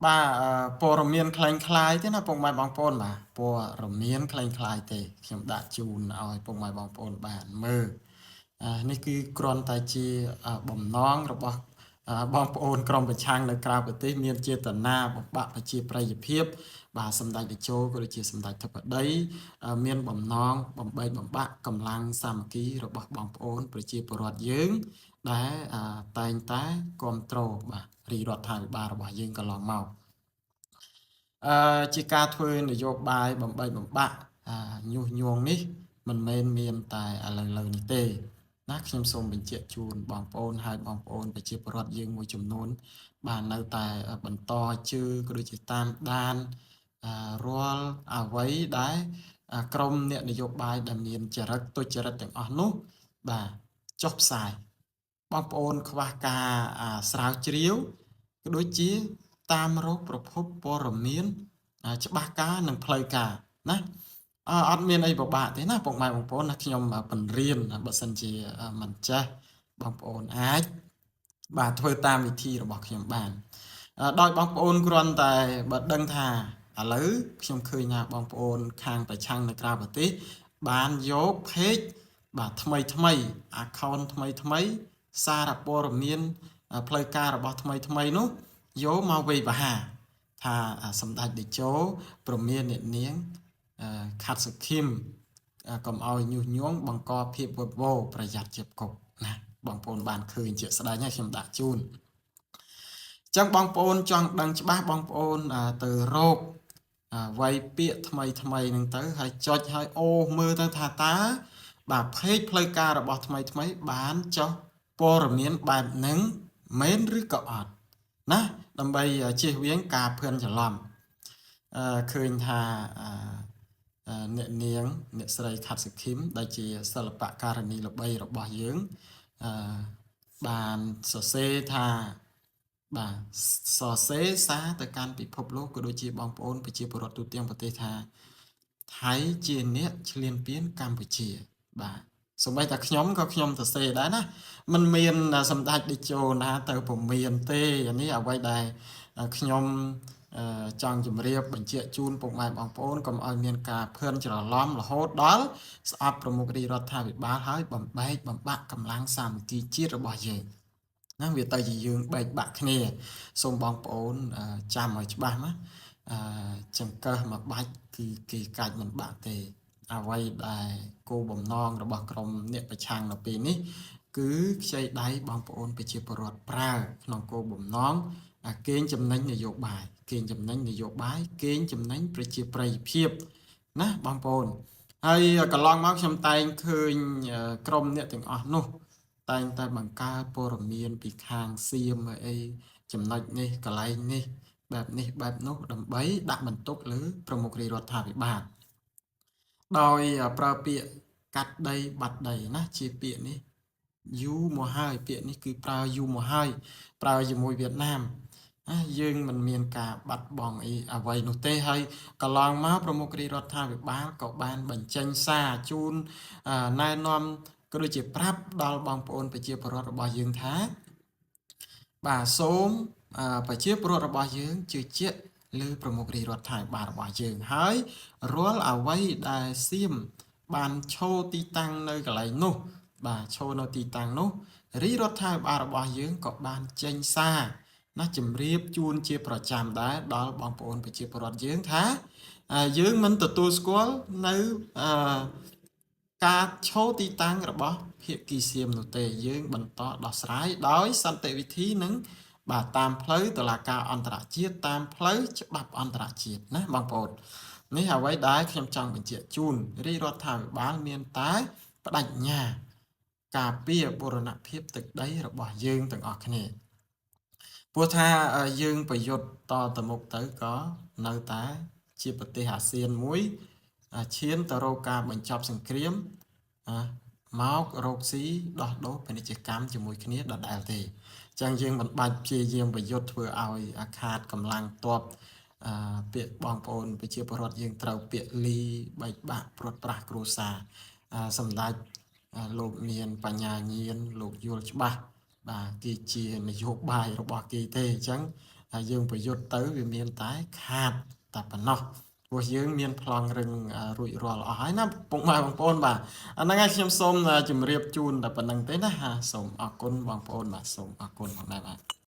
បាទព័ត៌មានក្លែងក្លាយទេណាពុកម៉ែបងប្អូនបាទព័ត៌មានក្លែងក្លាយទេខ្ញុំដាក់ជូនឲ្យពុកម៉ែបងប្អូនបានមើលនេះគឺគ្រាន់តែជាបំណងរបស់បងប្អូនក្រុមប្រឆាំងនៅក្រៅប្រទេសមានចេតនាបំបាក់ប្រជាប្រិយភាពបាទសម្ដេចតេជោក៏ដូចជាសម្ដេចធិបតីមានបំណងបំបែកបំបាក់កម្លាំងសាមគ្គីរបស់បងប្អូនប្រជាពលរដ្ឋយើងដែលតែងតែគ្រប់គ្រងបាទរាជរដ្ឋាភិបាលរបស់យើងកន្លងមកជាការធ្វើនយោបាយបំបែកបំបាក់ញុះញង់នេះមិនមែនមានតែឥឡូវនេះទេណាខ្ញុំសូមបញ្ជាក់ជូនបងប្អូនហើយបងប្អូនប្រជាពលរដ្ឋយើងមួយចំនួនបាទនៅតែបន្តជឿក៏ដូចជាតាមដានរាល់អ្វីដែលក្រមអ្នកនយោបាយដែលមានចរិតទុច្ចរិតទាំងអស់នោះបាទចុះផ្សាយបងប្អូនខ្វះការស្រាវជ្រាវក៏ដូចជាតាមរកប្រភពព័ត៌មានច្បាស់ការនិងផ្លូវការណាអត់មានអីពិបាកទេណាពុកម៉ែបងប្អូនណាខ្ញុំបង្រៀនបើសិនជាមិនចេះបងប្អូនអាចបាទធ្វើតាមវិធីរបស់ខ្ញុំបានដោយបងប្អូនគ្រាន់តែបើដឹងថាឥឡូវខ្ញុំឃើញថាបងប្អូនខាងប្រឆាំងនៅក្រៅប្រទេសបានយក page បាទថ្មីថ្មី account ថ្មីថ្មីសារព័ត៌មានផ្លូវការរបស់ថ្មីថ្មីនោះយកមកវេបហាថាសម្ដេចតេជោព្រមានអ្នកនាងខាត់សុខិមកុំឲ្យញុះញង់បង្កភាពវឹកវរប្រយ័ត្នជាប់គុកណាបងប្អូនបានឃើញជាក់ស្ដែងហើយខ្ញុំដាក់ជូនចឹងបងប្អូនចង់ដឹងច្បាស់បងប្អូនទៅរកវាយពាក្យថ្មីថ្មីហ្នឹងទៅហើយចុចហើយអូមើលទៅថាតើបាទเพจផ្លូវការរបស់ថ្មីថ្មីបានចុះព័ត៌មានបែបហ្នឹងមែនឬក៏អត់ណាដើម្បីជៀសវាងការភឿនច្រឡំឃើញថាអ្នកនាងអ្នកស្រីខាត់សុខិមដែលជាសិល្បករនីល្បីរបស់យើងបានសរសេរថាបាទសរសេរសារទៅកាន់ពិភពលោកក៏ដូចជាបងប្អូនប្រជាពលរដ្ឋទូទាំងប្រទេសថាថៃជាអ្នកឈ្លានពានកម្ពុជាបាទសូម្បីតែខ្ញុំក៏ខ្ញុំសរសេរដែរណាมันមានសម្ដេចតេជោណាទៅពមៀនទេអានេះអ្វីដែលខ្ញុំចង់ជម្រាបបញ្ជាក់ជូនពុកម៉ែបងប្អូនកុំឲ្យមានការភឿនច្រឡំរហូតដល់ស្អប់ប្រមុខរាជរដ្ឋាភិបាលហើយបំបែកបំបាក់កម្លាំងសាមគ្គីជាតិរបស់យើងណាវាទៅជាយើងបែកបាក់គ្នាសូមបងប្អូនចាំឲ្យច្បាស់ណាចង្កឹះមួយបាច់គឺគេកាច់មិនបាក់ទេអ្វីដែលគោលបំណងរបស់ក្រុមអ្នកប្រឆាំងនៅពេលនេះគឺខ្ចីដៃបងប្អូនប្រជាពលរដ្ឋប្រើក្នុងគោលបំណងកេងចំណេញនយោបាយកេងចំណេញនយោបាយកេងចំណេញប្រជាប្រិយភាពណាបងប្អូនហើយកន្លងមកខ្ញុំតែងឃើញក្រុមអ្នកទាំងអស់នោះតែងតែបង្កើតព័ត៌មានពីខាងសៀមអីចំណុចនេះកន្លែងនេះបែបនេះបែបនោះដើម្បីដាក់បន្ទុកលើប្រមុខរាជរដ្ឋាភិបាលដោយប្រើពាក្យកាត់ដីបាត់ដីណាជាពាក្យនេះយូរមកហើយពាក្យនេះគឺប្រើយូរមកហើយប្រើជាមួយវៀតណាមណាយើងមិនមានការបាត់បង់អីអ្វីនោះទេហើយកន្លងមកប្រមុខរាជរដ្ឋាភិបាលក៏បានបញ្ចេញសារជូនណែនាំក៏ដូចជាប្រាប់ដល់បងប្អូនប្រជាពលរដ្ឋរបស់យើងថាបាទសូមប្រជាពលរដ្ឋរបស់យើងជឿជាក់លើប្រមុខរាជរដ្ឋាភិបាលរបស់យើងហើយរាល់អ្វីដែលសៀមបានឈរទីតាំងនៅកន្លែងនោះបាទឈរនៅទីតាំងនោះរាជរដ្ឋាភិបាលរបស់យើងក៏បានចេញសារណាជម្រាបជូនជាប្រចាំដែរដល់បងប្អូនប្រជាពលរដ្ឋយើងថាយើងមិនទទួលស្គាល់នៅការឈរទីតាំងរបស់ភាគីសៀមនោះទេយើងបន្តដោះស្រាយដោយសន្តិវិធីនិងបាទតាមផ្លូវតុលាការអន្តរជាតិតាមផ្លូវច្បាប់អន្តរជាតិណាបងប្អូននេះអ្វីដែលខ្ញុំចង់បញ្ជាក់ជូនរាជរដ្ឋាភិបាលមានតែបដិញ្ញាការពារបូរណភាពទឹកដីរបស់យើងទាំងអស់គ្នាព្រោះថាយើងប្រយុទ្ធតទៅមុខទៅក៏នៅតែជាប្រទេសអាស៊ានមួយឈានទៅរកការបញ្ចប់សង្គ្រាមមករកស៊ីដោះដូរពាណិជ្ជកម្មជាមួយគ្នាដដែលទេចឹងយើងមិនបាច់ព្យាយាមប្រយុទ្ធធ្វើឲ្យខាតកម្លាំងទ័ពពាក្យបងប្អូនប្រជាពលរដ្ឋយើងត្រូវពាក្យលីបែកបាក់ព្រាត់ប្រាសគ្រួសារសម្ដេចលោកមានបញ្ញាញាណលោកយល់ច្បាស់បាទគេជានយោបាយរបស់គេទេអញ្ចឹង ហើយយើងប្រយុទ្ធទៅវាមានតែខាតតែប៉ុណ្ណោះព្រោះយើងមានប្លង់រឹងរួចរាល់អស់ហើយណាពុកម៉ែបងប្អូនបាទអាហ្នឹងហើយខ្ញុំសូមជម្រាបជូនតែប៉ុណ្្នឹងទេណាសូមអរគុណបងប្អូនបាទសូមអរគុណផងដែរបាទ។